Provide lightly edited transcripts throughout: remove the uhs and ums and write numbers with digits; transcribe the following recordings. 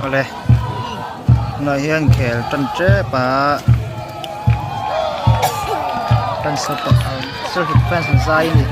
Awle tunah hian khel tan tep a fans an zai a ni.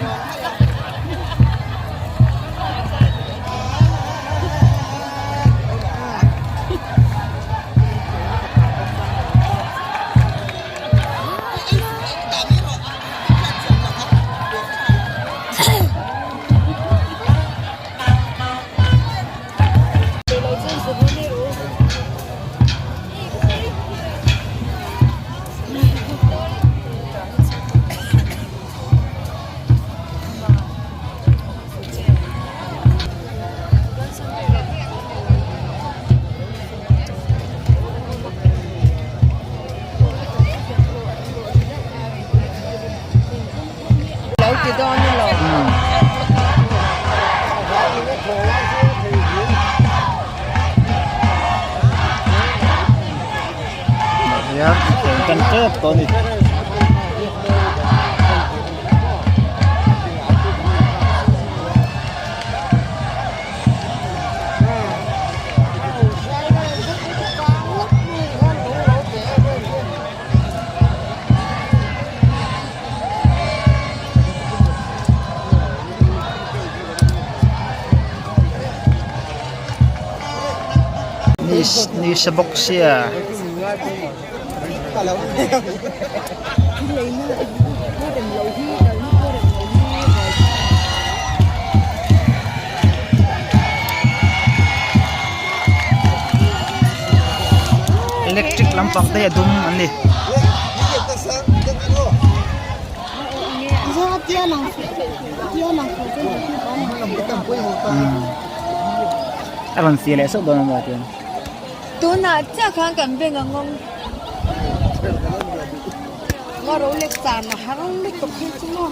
Hian inkhel tan tep tawh a ni. Ni sa bawk sia. Electric lampang te hi a dum an ni. A rawn fiah leh sauh dawn a maw chuan. Tunah chiah khan kan beng a ngawng. Ngaw ro lek chan a har lutuk hi chu maw.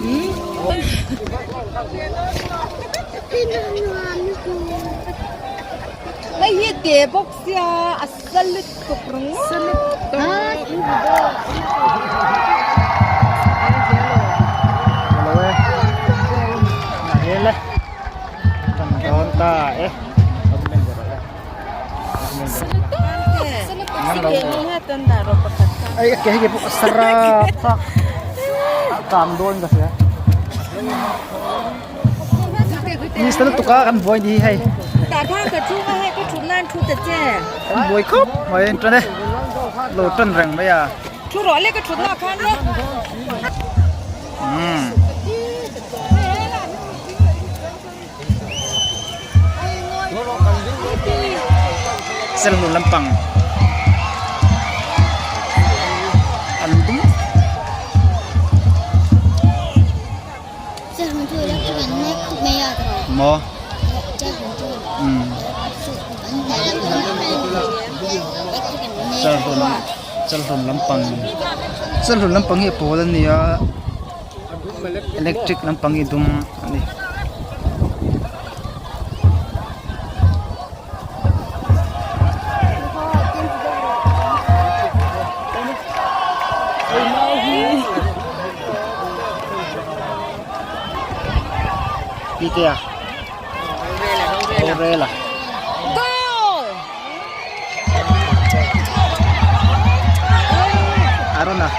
Hei hi te bawk sia a sa lutuk ringawt. Hello e. Kan dawn ta e. Ai ke hei pawh a sarap a kang dawn ka hria ni sa lutuk a kan buai ni hei kan buai khawp mai an tan e lo tan reng mai a umm. Serhlun lampang an dum maw umm serhlun serhlun lampang serhlun lampang hi a pawl a nia. Electric lampang hi dum a ni. Pitea Rorela. Arona.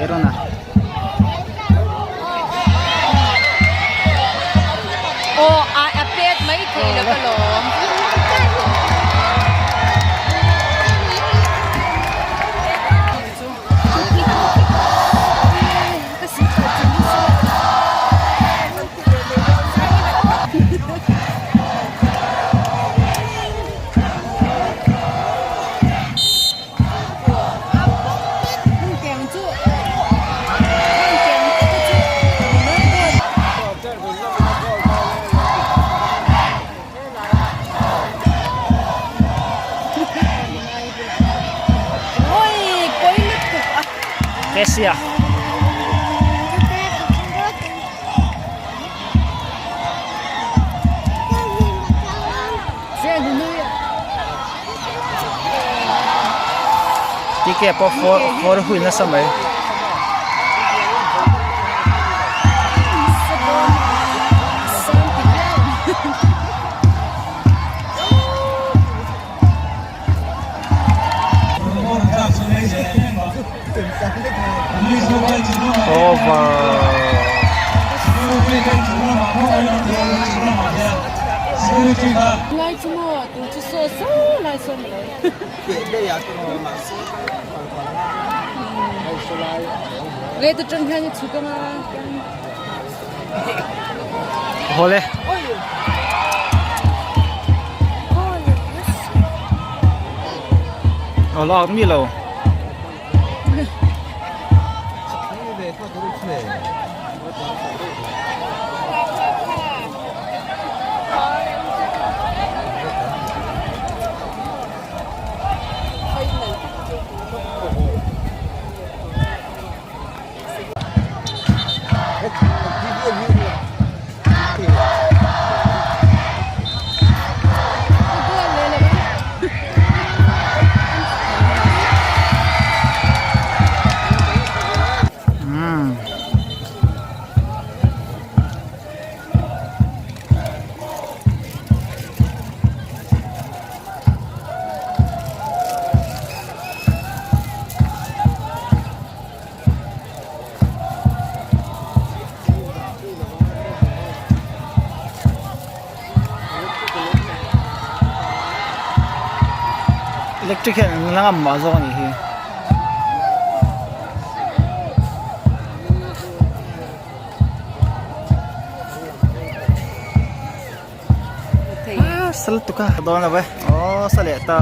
Arona. Aw a a pet mai thei lo ka lawm. Kesia. Tike pawh fawr fawr hui nasa mai. Lai chu maw tun chu saw saw lai sawn a lo. Leh te tang hian i chhuk anga. Hawle. Aw lak mi lo. Electric hian an la ngam mah zawk a nih hi. Sal tuk a dawn lo e aw sa leh ta.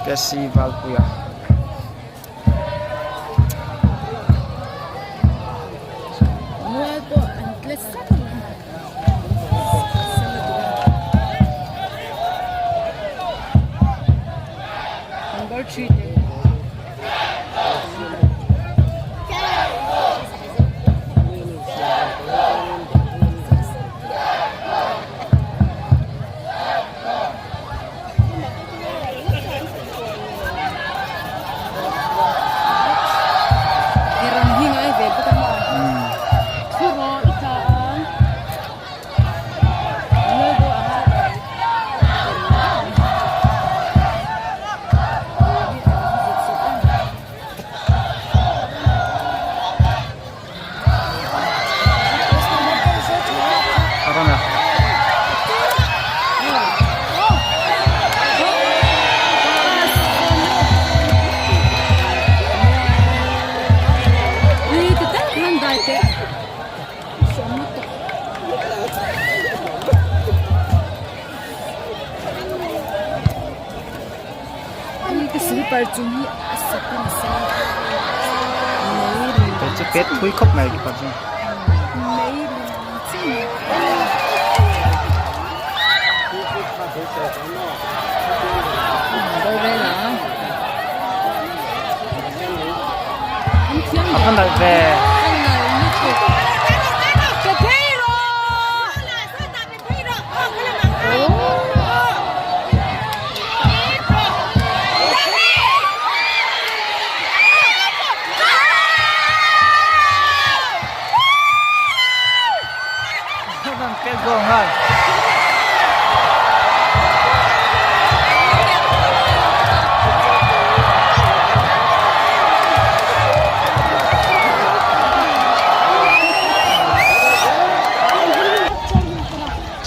Cassie Valpuia. Number 3. Kei chu pet thui khawp mai kipar chu. A va nalh ve.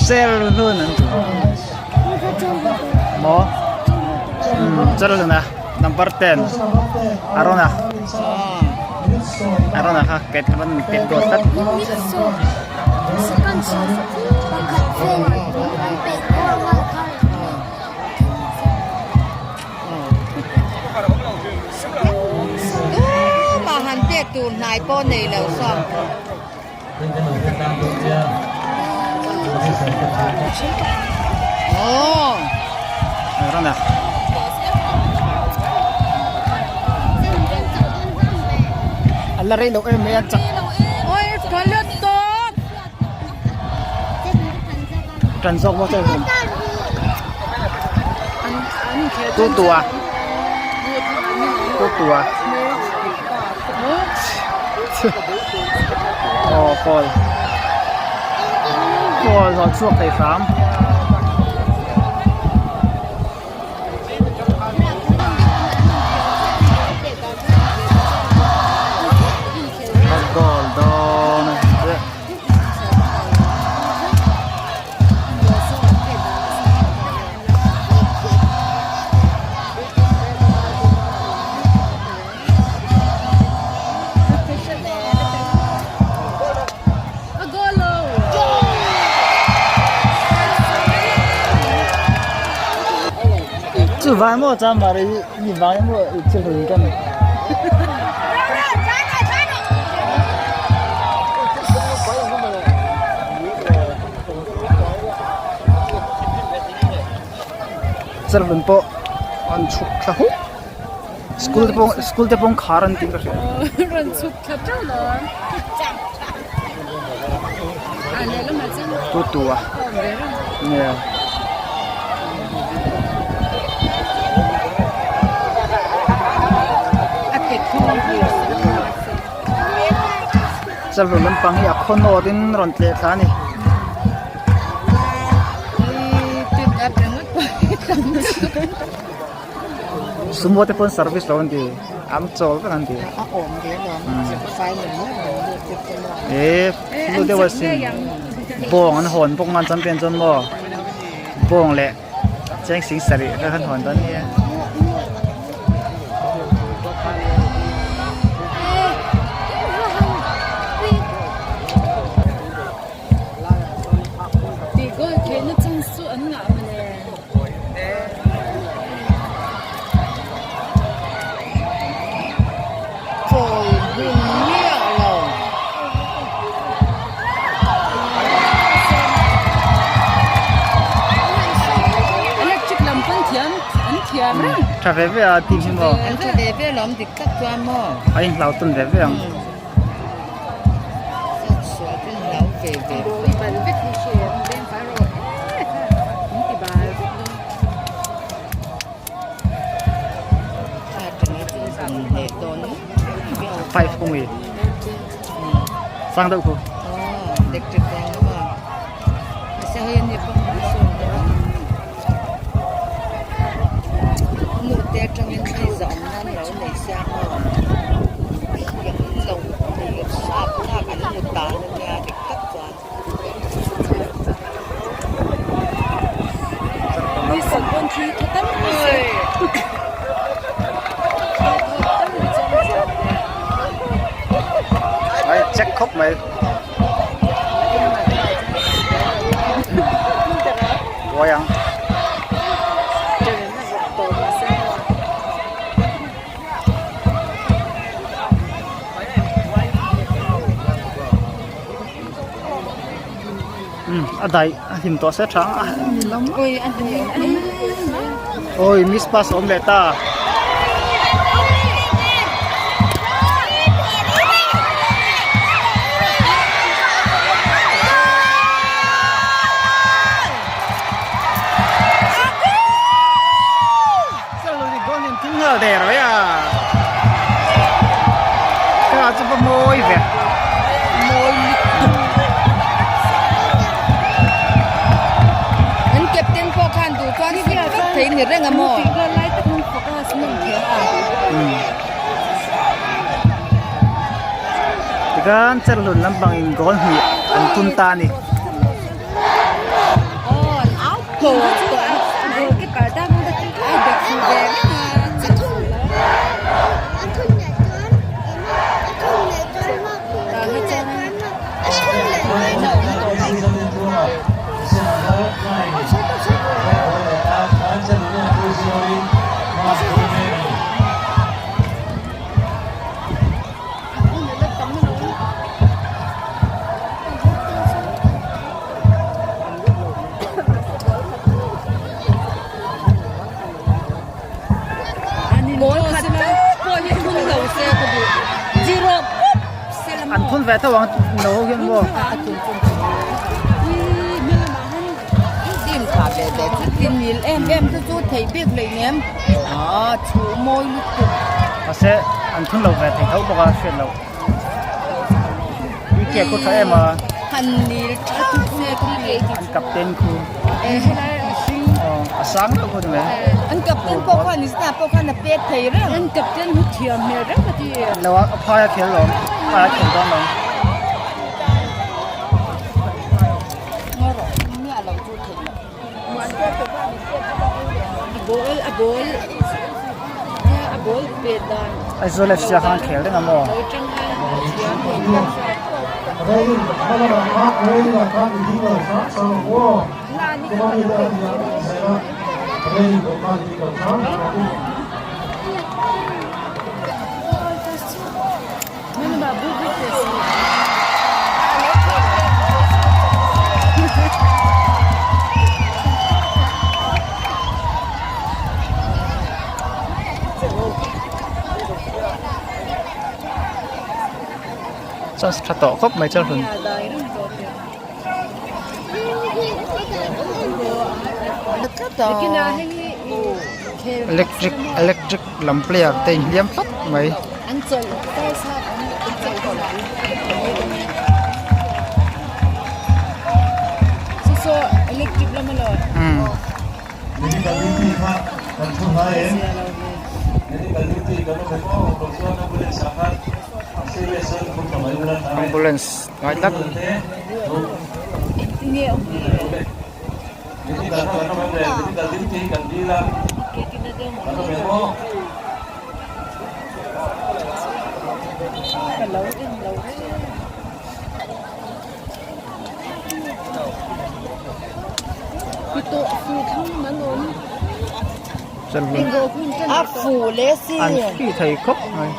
Ser hlun an ti maw Chalhluna number 10 Arona Arona kha pet rawn pet goal tlat. Tumah han pek tur hnai pawh nei lo saw. Ala rei loh em mai a chak. Tan zawk maw chaw hlawm. Tu tua. Tu tua. Aw pawl. Pawl hlawh chhuak thei hram. Chu vang maw chang mar i mi vang emaw i thil hlui kan. Cherhlun pawh an chhuk thla huk school te pawh school te pawh an khar an tih ka hria. Rawn chhuk thla teuh lo ang. A lehlamah chuan Tu tu a. a awm ve reng. Nia. A ke thung hi a Cherhlun lampang hi a khaw nawt in rawn tleh thla a ni. Sumo te pawn service lo an ti an chawl vek an ti eh hlu deuh asin bawng an hawn bawk ang champion chuan maw bawng leh cheng sing sarih vel an hawn dawn nia. Tih goal theihna chance chu an ngah mawle. Chawl hun miah lo. Electric lam pawn thiam an thiam reng. Tha ve ve a team hi maw. An tha ve ve lawm dik tak chuan maw. A inhlau tawn ve ve ang. Five kung i sang deuh khu. Nute atangin hei zawm nan lo nei sia maw thiam lo tih sap thlak an hmu tan ania dik tak chuan. Ai check khawp mai. Buai ang. A daih a hlim tawh se tha a awi miss pass a awm leh ta. Thing nghal der mai a ka chu va mawi ve mawi lutuk an captain pawh khan duh chuan fit vek thei ni reng a maw tikhan cherhlun lampang in goal hnih an tum ta a ni. An phun ve tho ang no ho hian maw. Mahse an phun lo ve thei tho bawk a hriat loh. I ke khu tha em a. An captain khu. A sang deuh khu ni mai. An captain pawh khan Isna pawh khan a pek thei reng. An captain hu thiam hmel reng ka ti. Lo a phai a khel lawm. Phai a khel dawn lawm. Ngaw rawh miah lo chu thei lo. A ball a ball a ball pet dan. Aizawl FC ah khan khel reng a maw? Chance tha tawh khawp mai chuan electric electric lam player te inhliam tlat mai. Ambulance ngai tak. An free thei khawp mai.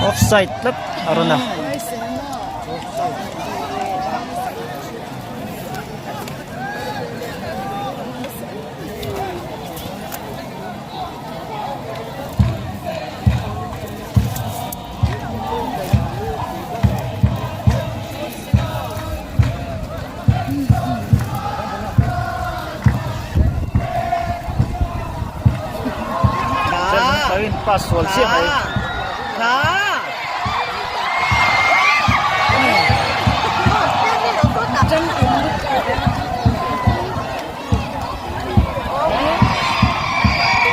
Offside tlat a rawn a. Pass sual chiah mai.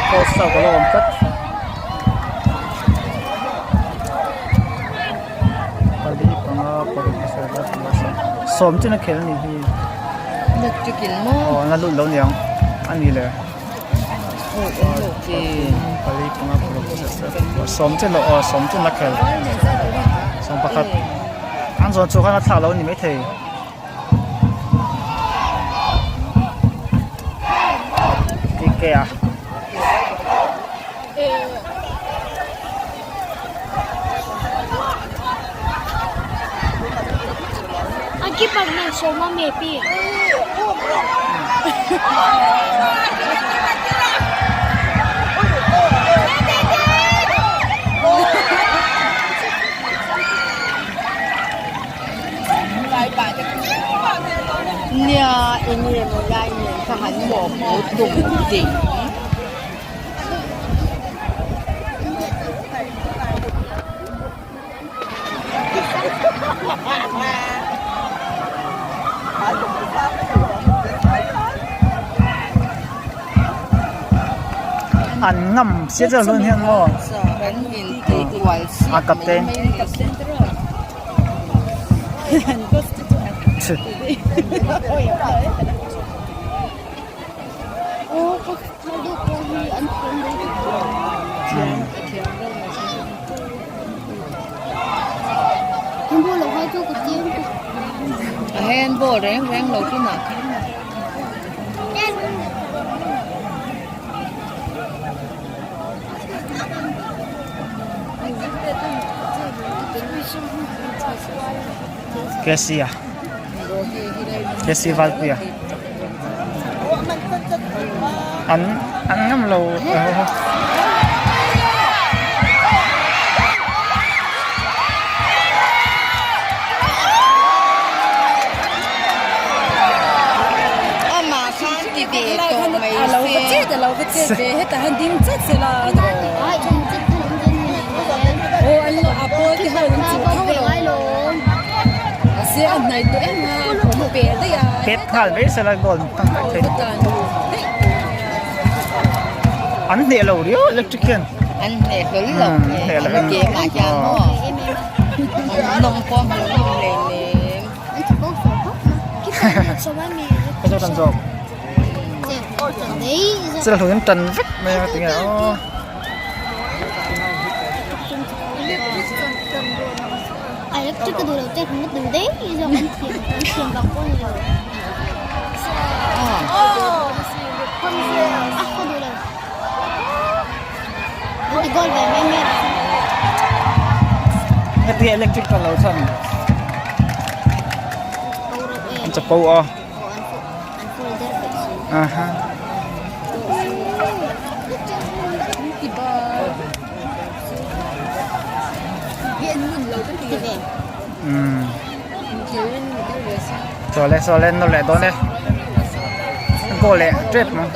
Post a lo awm tlat. Pali panga paruk pasarih panga sawm sawm chin a khel a nih hi. Aw an la lut lo niang a ni le. Pali panga paruk pasarih sawm chin lo aw sawm chin a khel 11 an zawn chu khan a thlak lo a ni maithei. Tikea. A keeper nen sawma me pi. Nia eng nge maw lai nen kha han mawhpawh tum ding. An ngam sia chuan hlun hian maw a captain. A handball reng reng lo tunah khan. Cassia Cassie Valpuia an an ngam lo Pet nghal mai sela goal hmang mai thei an hneh lo riau electric hian an hneh hlawl lo an ke mah hian maw an nawm pawh hmuh nawm hle hle. Ka zawt an zawk. Chil hlun in tan vek mai a tinge aw. Heti electric ta lo chuan an chapo a aha umm sawle sawle an nawr leh dawn e an goal leh tep ang.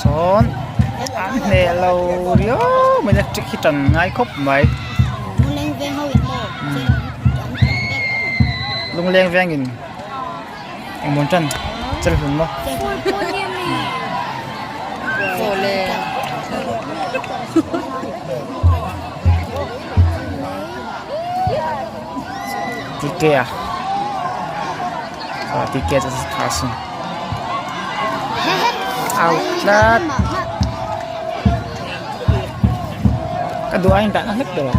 Sawn an hneh lo riau mai electric hi tan ngai khawp mai lungleng vengin engmaw tan chal hlun maw. Tikea aw tikea chu tha sin au tlat ka duh aiin dah na hlek tawh.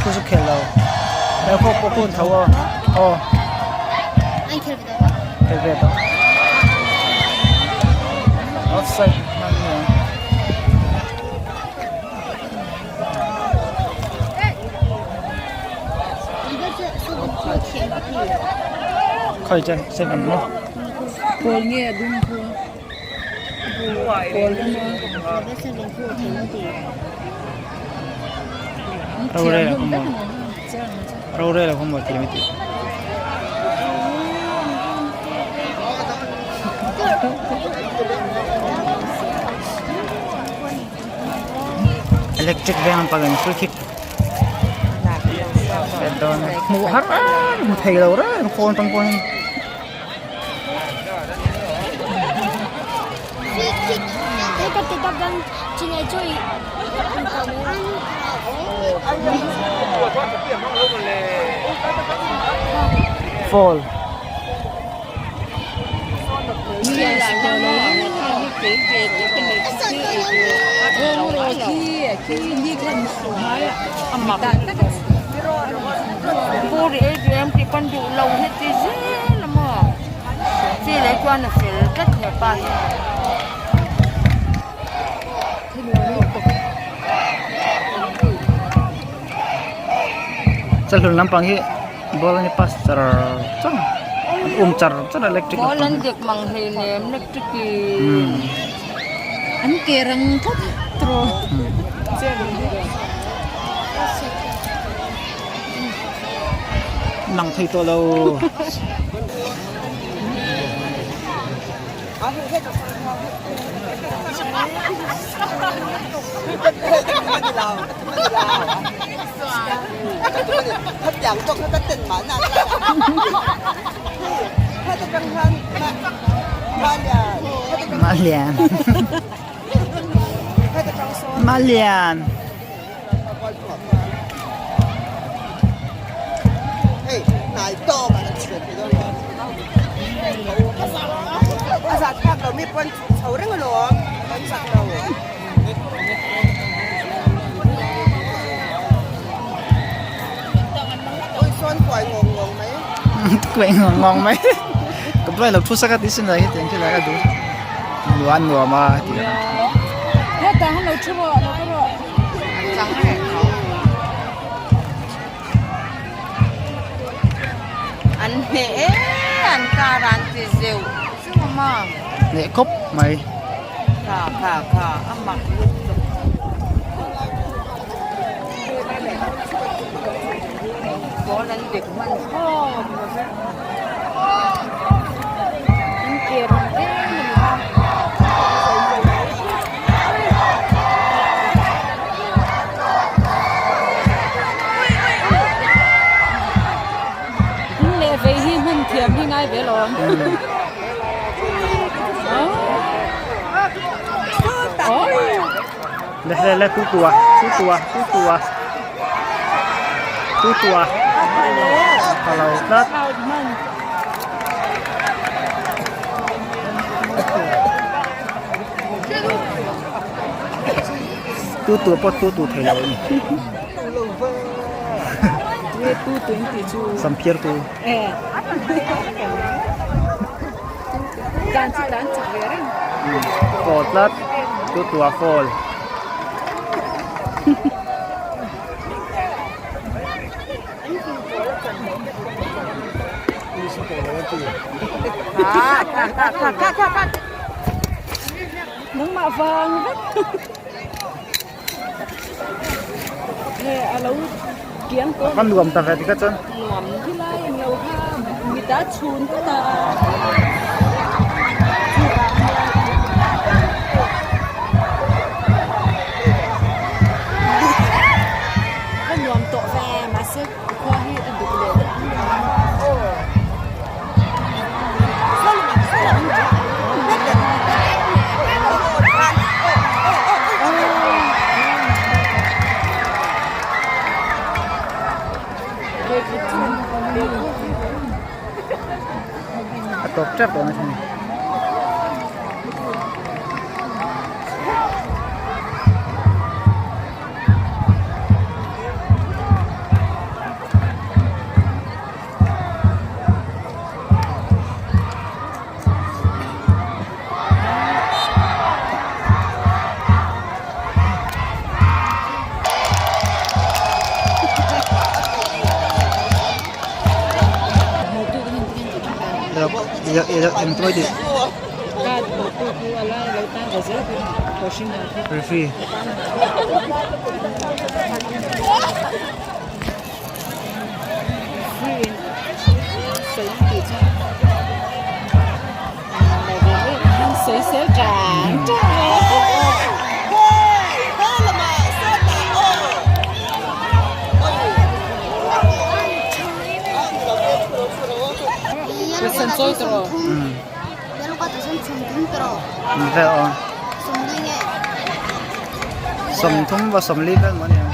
Khu chu khel lo he pawh pawh hun tho aw aw khel ve tawh offside hman nia. Khawi chen sen an maw? Pawl nge a dum khu? Pawl a maw? Rorel a khaw maw? Rorel a khaw maw tih mi tih. Electric veng an pal in free kick pet dawn a hmuh har reng hmu thei lo reng phone atang pawhin. Fall. Chawhlun lampang hi ball an i pass char char a an um char char a electric ball an dek mang hleinem electric in an ke rang thawt tawh Nang thei tawh lo. Malian. Malian. Kuai ngawng ngawng mai. Ka buai lo thu sak a ti sin lai hi tiang khi lai a duh. Nuam nuam a ti ang. Hetah han lo thu rawh lo ka rawh. An hneh e an car an ti zeuh zeuh a maw. Hneh khawp mai. Kha kha kha a mak lutuk. Ball an dek hman khawp lo ve. An ke rawn em a ni a. Hmun leh vei hi hmun thiam hi ngai ve lo ang. Le le le tu tua tu tua tu tua tu tua ka lo tlat. Tu tu pawh tu tu thei lo a ni. Samphiar tu. Fall tlat tu tu a fall. Nangmah vang vek he a lo kiang tawh Ka nuam ta ve tikha chuan. Nuam khilai englo kha mit a chhun tlat a. Ka nuam tawh ve mahse khua hi a duk leh deuh A tawp tep dawn a ni. Referee. Vel aw 30 va 40 vel maw nia.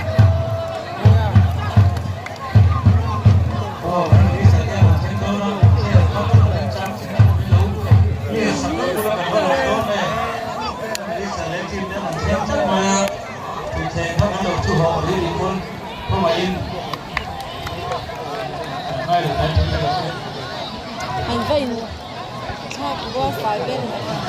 An va in thlak rual fai vel mai a.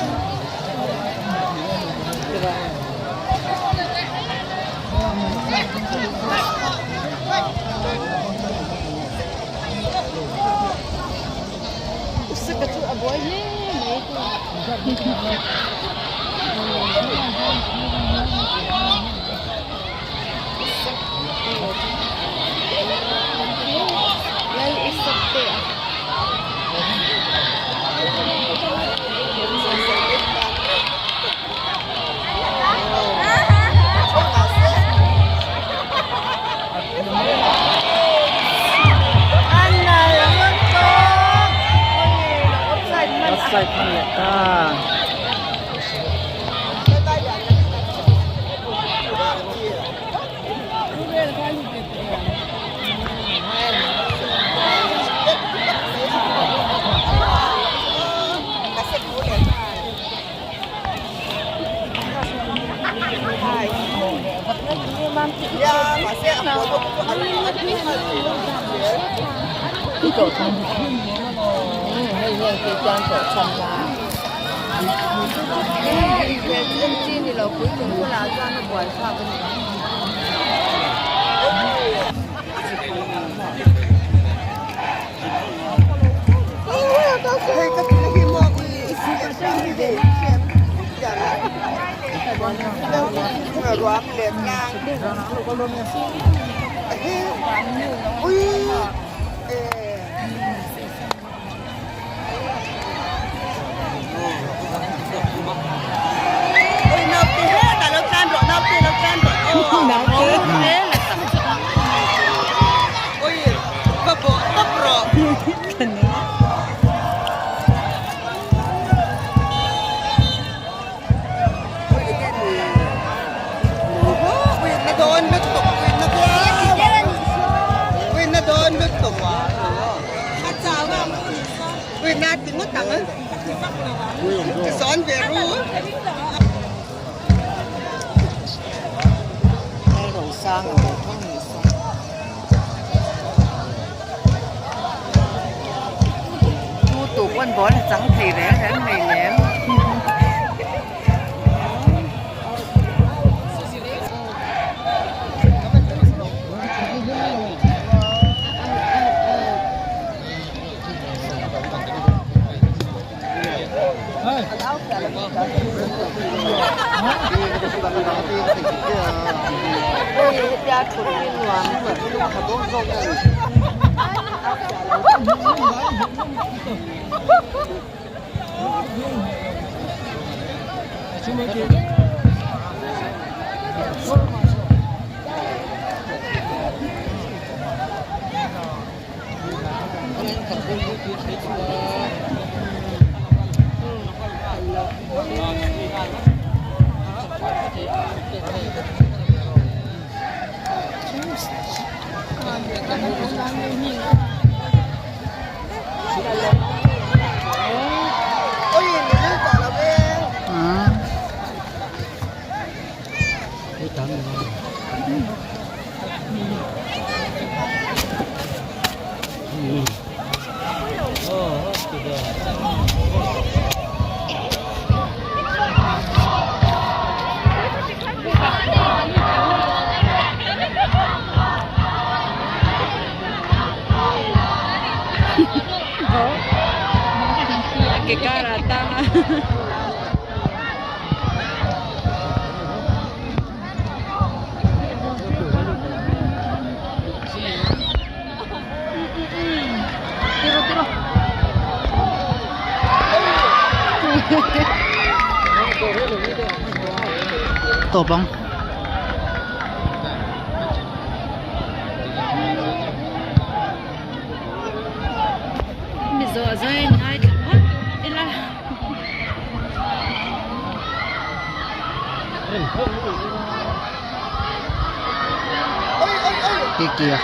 Chu a buai hle mai Offside hman leh ta. Tawp ang. Kiki a.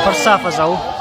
Phawrhsa fa zo.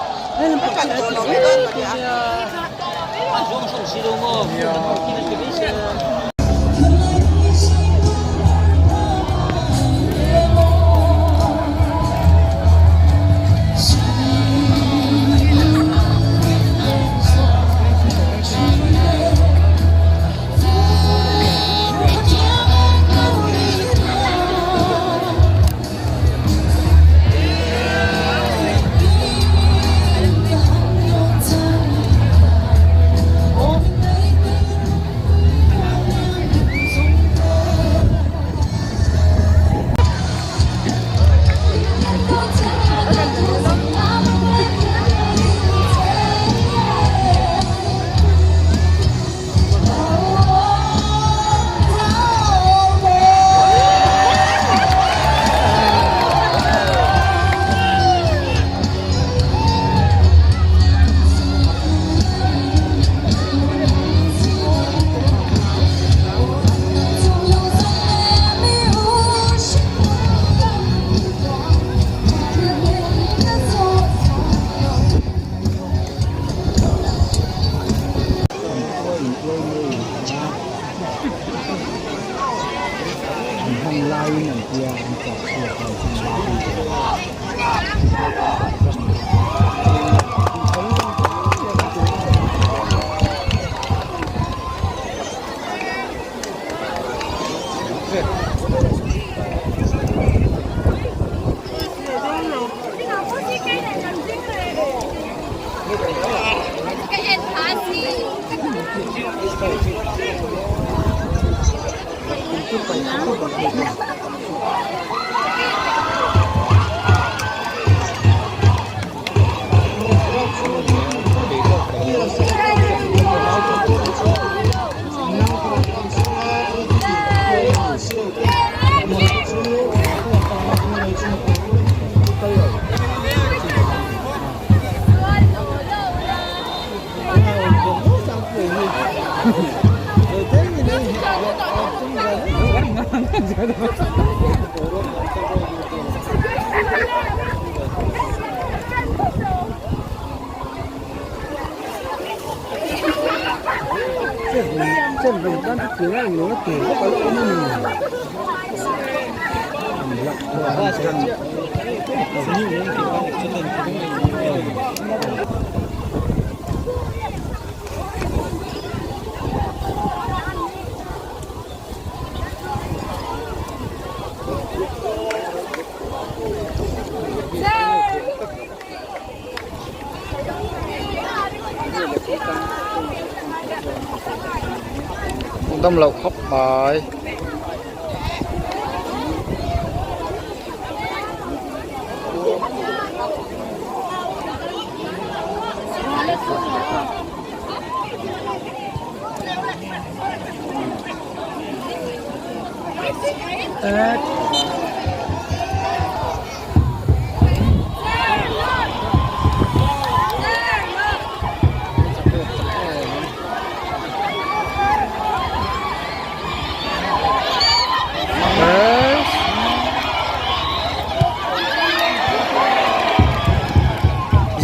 Damlo khawp mai.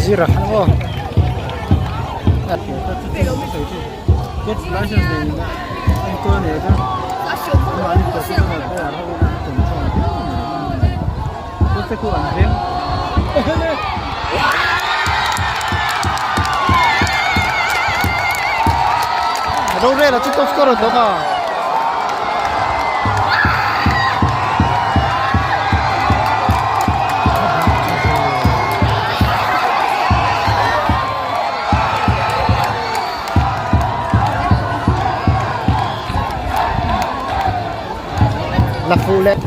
Zira aw. Rorel a chu top scorer tawh a. La fu leh.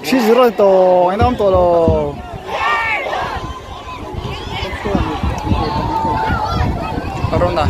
3-0 ni tawh engdang awm tawh lo. Corona.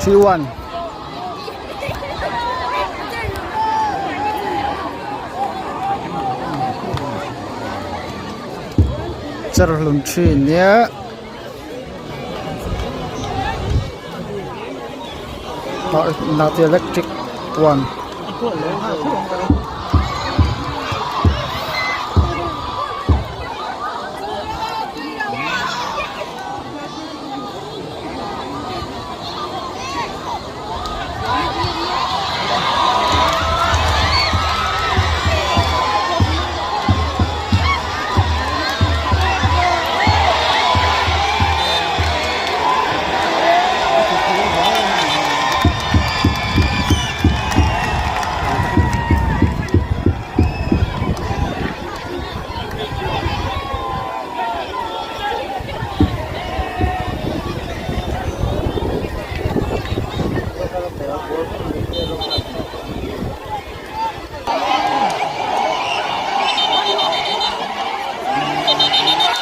3-1. Cherhlun thin nia. Not the electric one.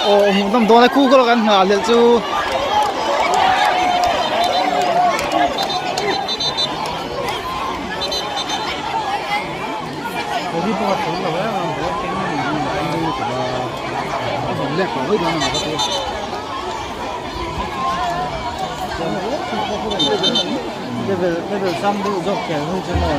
Aw hmuhnawm dawn a khu kawlh kan nghah leh chu. Level level sang deuh zawk kher hun chu maw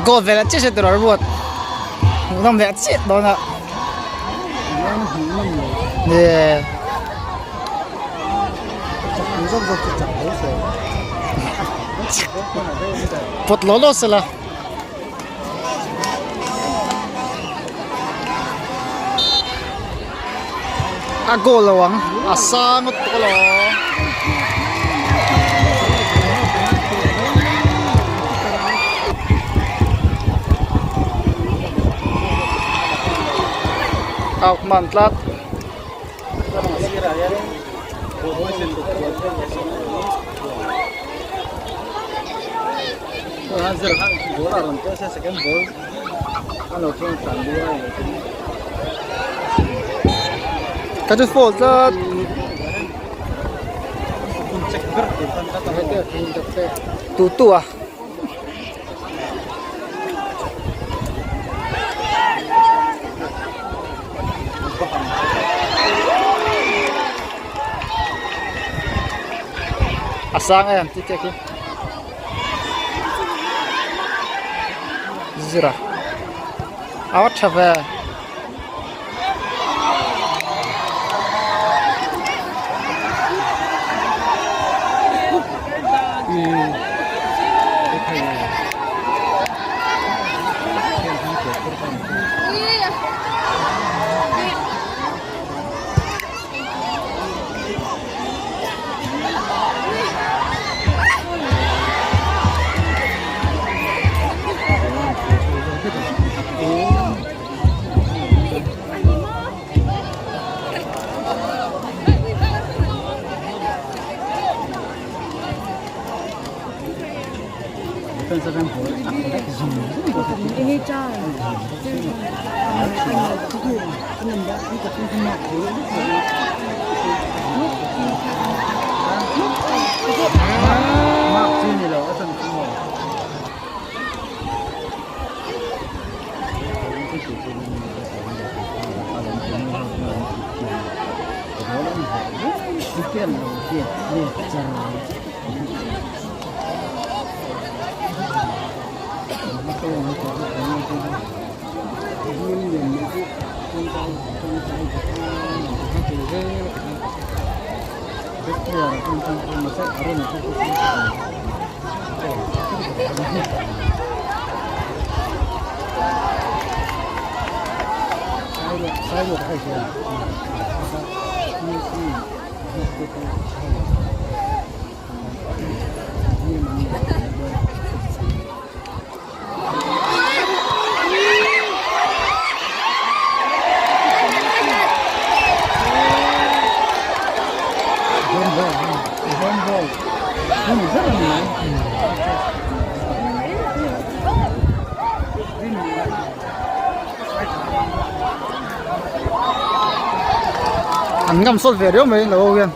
Goal velah chiah se tur a ruat hmuhnawm leh chiah dawn a yeah. Pawt law law sela. A goal lo ang a sang ngawt tawh alawm. Out man tlat. Ka chu fall tlat. Tu tu a. A sang em tih te khi zira a va tha ve. An ngam sawt ve riau mai lo hian.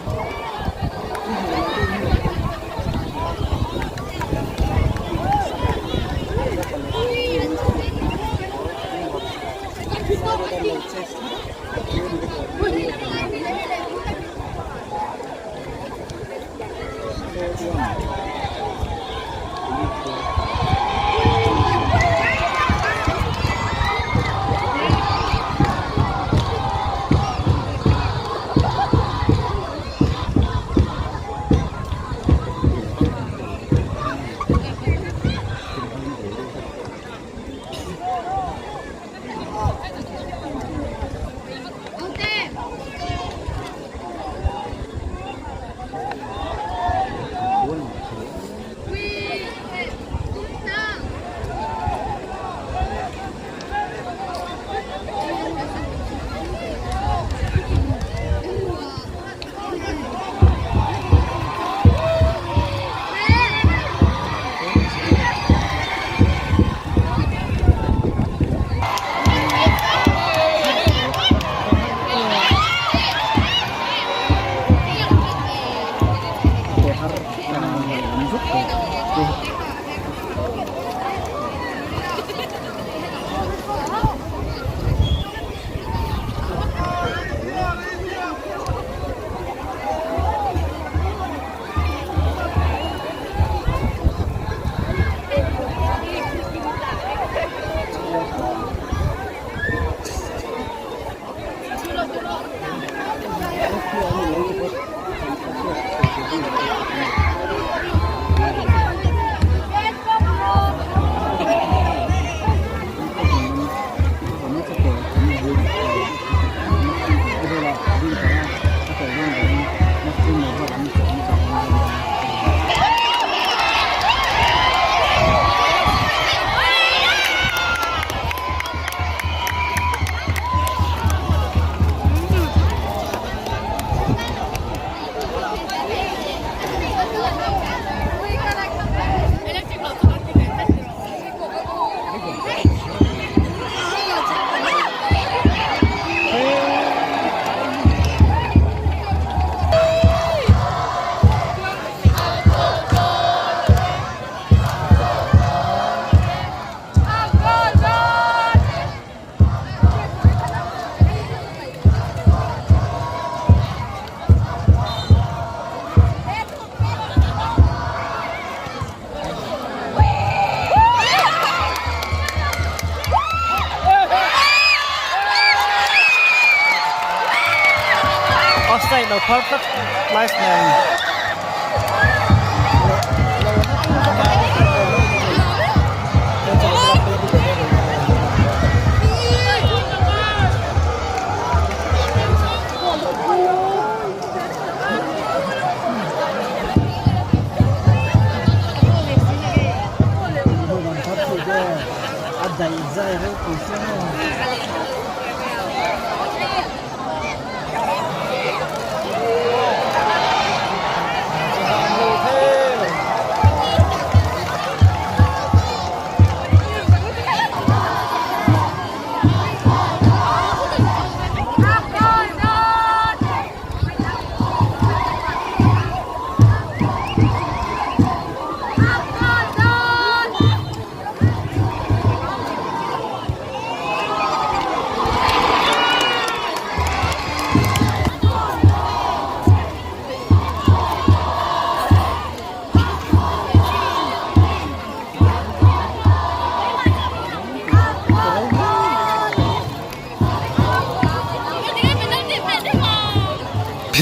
lo phar tlat license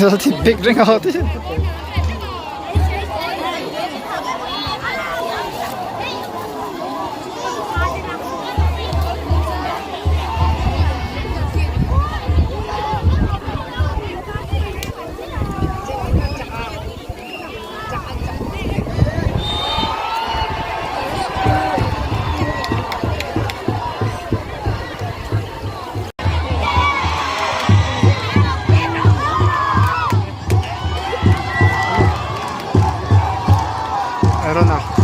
Penalty big reng a ti. Arona.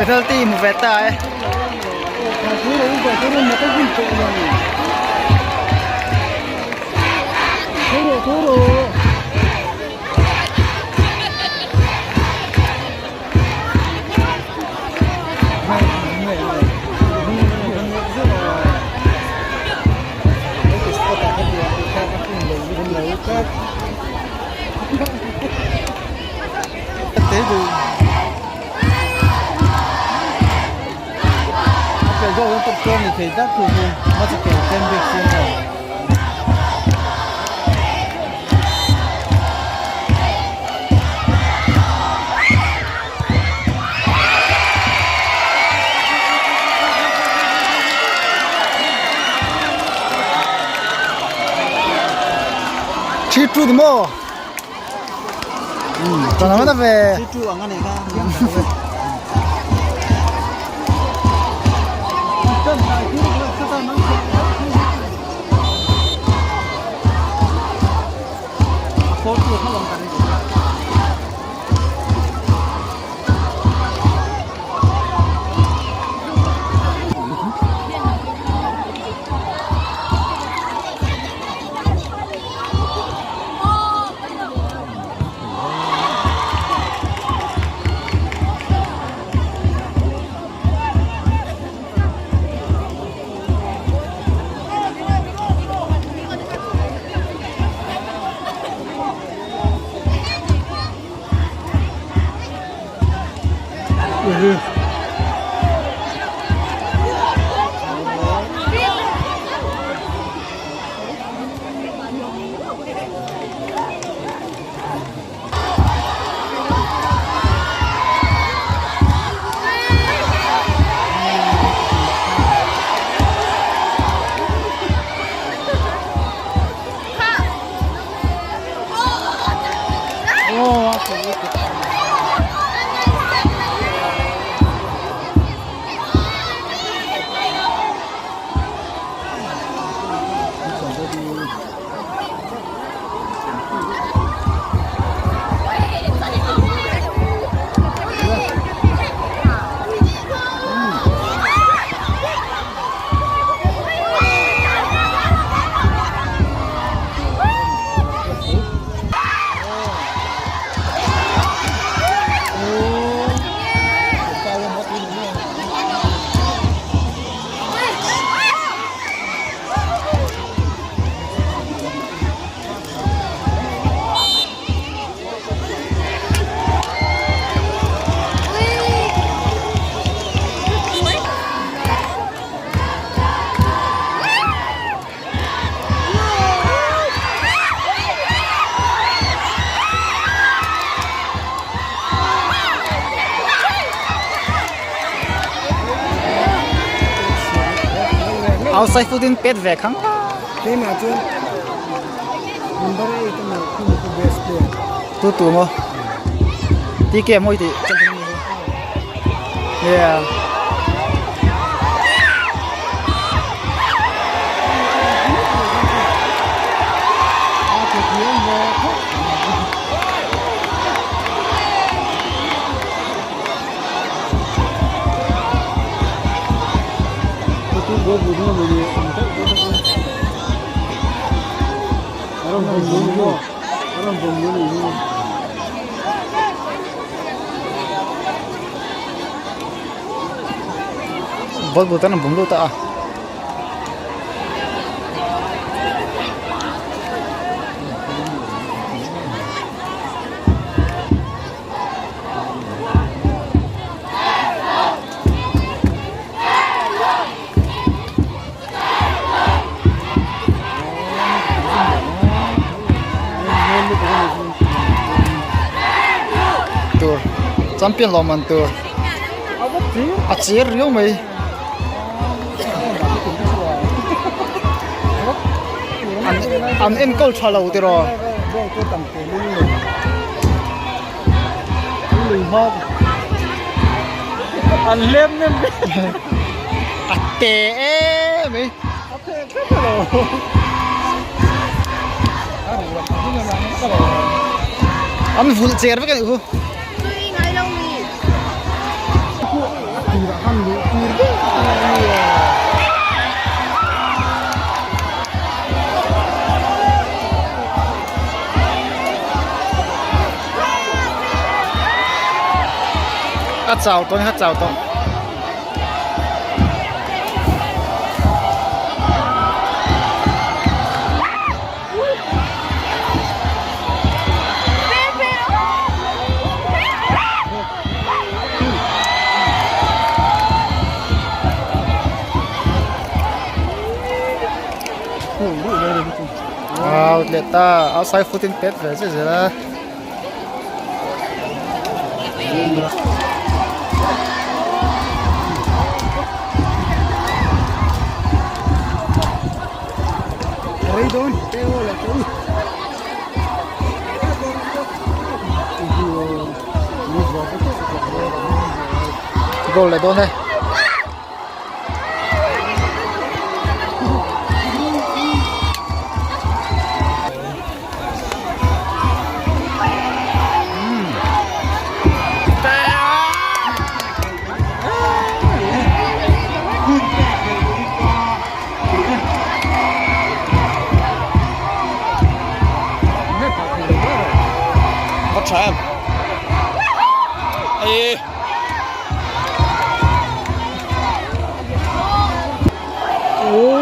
Penalty hmu ve ta e. 2 ni maw? Tournament a ve. 2-2 ang a nei kha. Outside foot in pet ve khang. Keimah chuan number 8 a nalh khum chu best player. Tu tu maw? TK maw i tih? Yeah. Ball bu tan an bum lut a. Tur champion lawm an tur a chir riau mai. An enkawl tha lo tiraw. An lem nem ve. A te em mai. A te thlap alo. An vulh cher vek a nih khu. A chau tawh a chau tawh. Out leh ta outside foot in pet ve zet zel a. Goal leh dawn e. Có tha em. Ê. Ô.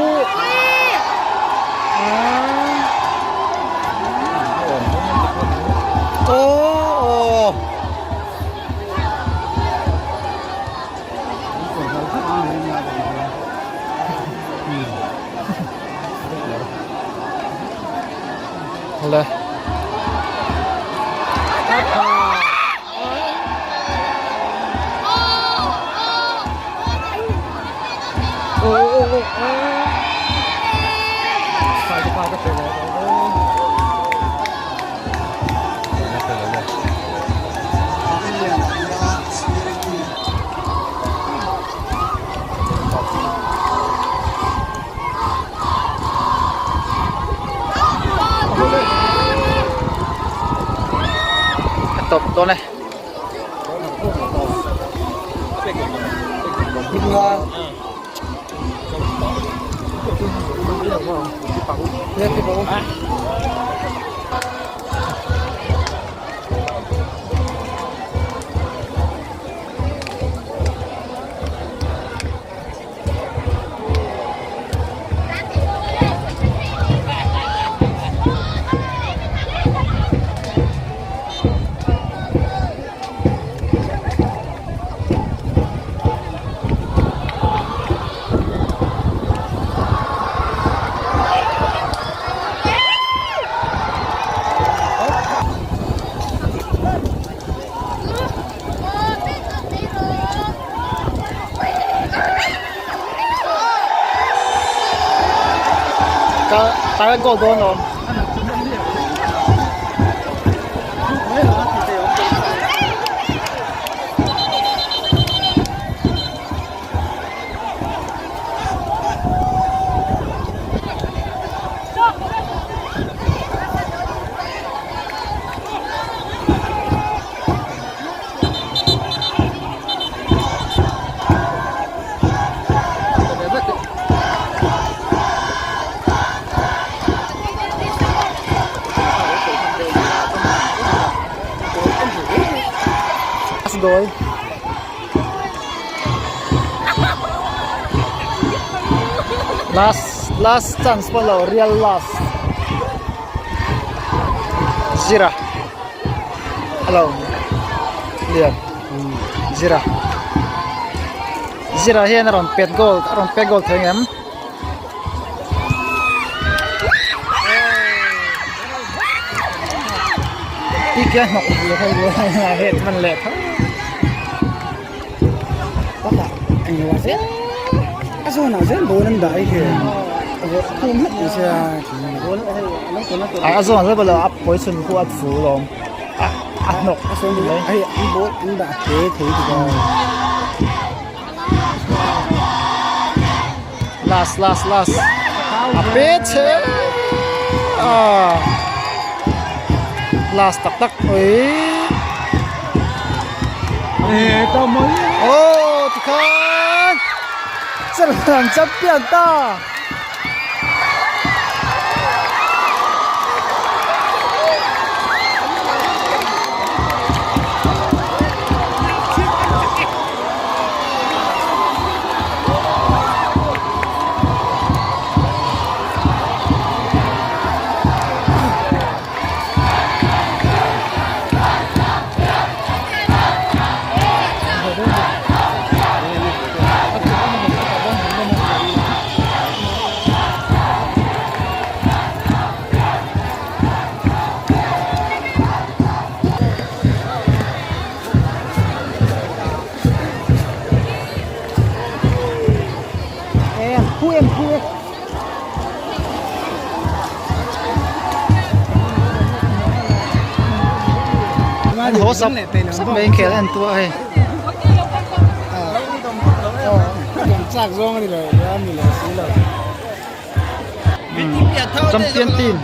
Le. A tawp dawn e. Ka goal dawn awm. Last goal. Last last chance pawh lo real last. Zira. Hello. Lian. Zira. Zira hian a rawn pet goal a rawn pet goal thei ang em? Ti kia hnawk het man leh tho. A zawn ah zel ball an dah hi khi A zawn ah zel ball a pawi chhun khu a thu lawm a hnawk hei an ball an dah te thei ti ka. Last last last a pe che a last tak tak ui oh tikhan Zirlan champion ta. An haw sap sap mai inkhel a en tu a hei. chak zawng a ni lo a ni lo si lo. Champion team.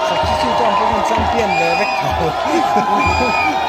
Substitute an pawhin champion ve vek tho.